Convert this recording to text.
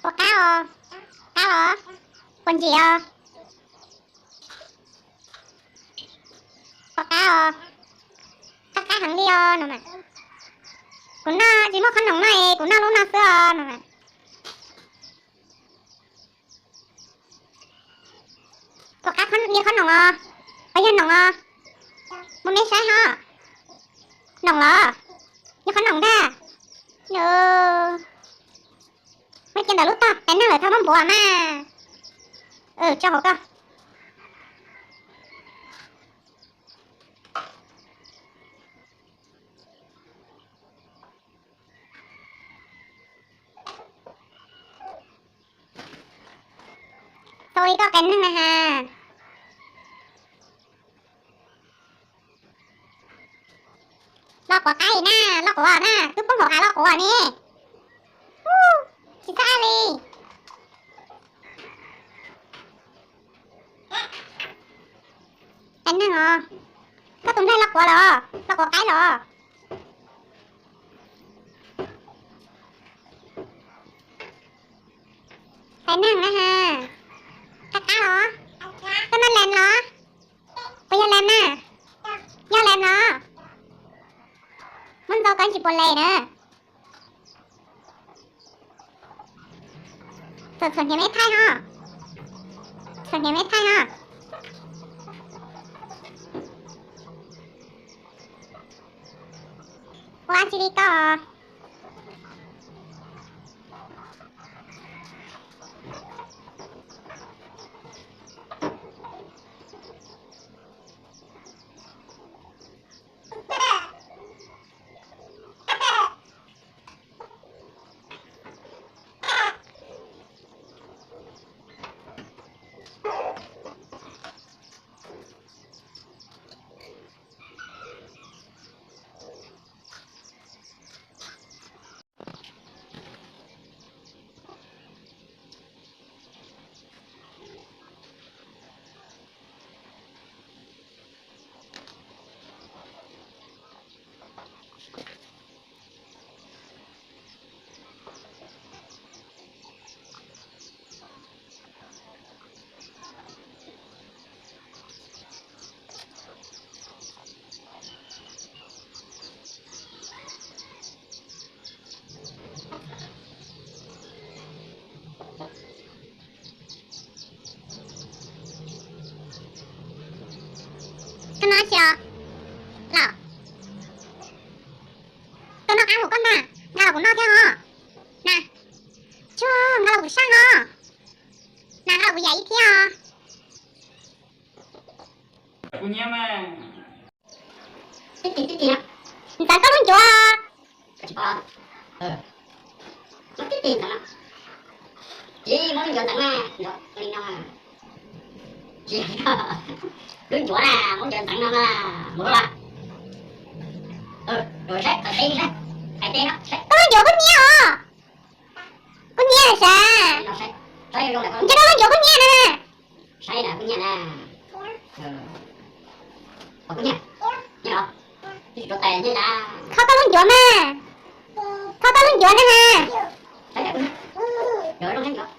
Ua qab os, qab los, ua ntsim os. Ua qab os, qab qab heev li os no mas. Kuv noj tsis muaj qhob noom noj es kuv noj lub no xwb os no mas. Ua qab yog qhob noom os, os yog noom os. Muaj me saib ho. Noom los? Yog qhob noom ntag. Muaj cia ntawm lub tog, tais neeg lawm thaum muab npuav mas. Tso hauv koj. Tau li koj qias neeg na has. Los quav qaib na, los quav na, twb poob hauv av los quav ne. Tsis txhob ab li. Qias neeg os, koj tus nplaig los quav los, los quav qaib los? Qias neeg na has. Qab qab los? Koj noj lees los? Puas yog lees na? Yog lees los? Muab ntxo koj tsis pom lees na. Txom txom nyem me thaij ho. Txom nyem me thaij ho. Ua dab tsi li koj? Koj noj tsi os? Los, koj noj qab hauv koj ntag, nqa los kuv noj thiab os. Na, tsuag nqa los kuv saj os. Na, nqa los kuv yam ib thiab os. Kuv nyiam mas. Tib tib tib tib no. Ntxeev koj lub ncuav. Koj tsis paub los? Muab tib tib ntxeev no. Tsis muab lub ncuav ntxeev na, li no. Tsis, lub ncuav na, muab ncuav ntxeev no na, mus lub los. Saib qhov teb saib, qhov teb no saib. Koj lub ncuav kuj nyiam os. Kuj nyiam sav. Ntshe koj lub ncuav kuj nyiam na. Saib na, kuj nyiam na. Kuj nyiam, nyiam los. Kho koj lub ncuav mas. Kho koj lub ncuav na ha. Saib na, kuj nyiam. Ncuav zoo saib ncuav.